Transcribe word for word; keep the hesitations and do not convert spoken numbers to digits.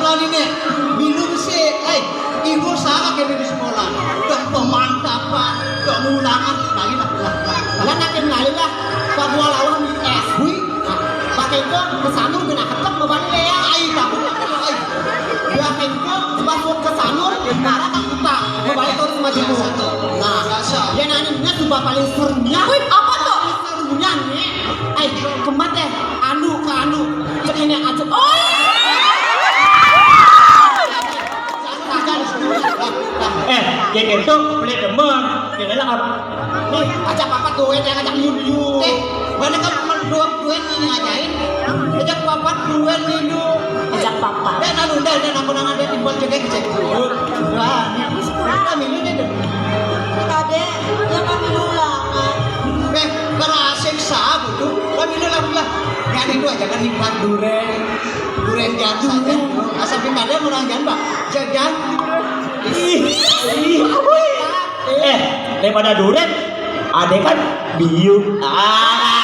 Ini nih, milu sih, eh, ibu salah kayak di sekolah. Udah pemantapan, udah ngulangan, lagi lah, lah, lah. Lah, nakin lali lah, Pak Buah Lawang di es. Wih, pakai ke, ke Sanur, bina ketek, mau balik ya. Ai, takut, ai. Pakai ke, masuk ke Sanur, marah tak kita, mau balik terus sama Jimu. Nah, ya, nanya, sumpah paling serunya. Wih, apa tuh? Serunya nih, ai, kemat deh, anu ke anu, cek ini aja. Oh, iya. Eh, ya gitu, beli demen. Ya lah, nih, ajak papa duit, yang ajak liu-liu. Eh, mana kan cuma dua duit ini ngajain. Ajak papa duit liu. Ajak papa. Eh, lalu udah, udah, aku nang ada timbal juga kecil. Wah, ini. Kita milu nih, deh. Tadi, ya kami ulangan. Eh, kerasik sabu tuh. Kami ulang lah. Yang itu aja kan nikmat duren. Duren jatuh. Asal kita ada orang jamba. Jajan. Ih, ih, wih. Eh, daripada duren, ada kan biu. Ah.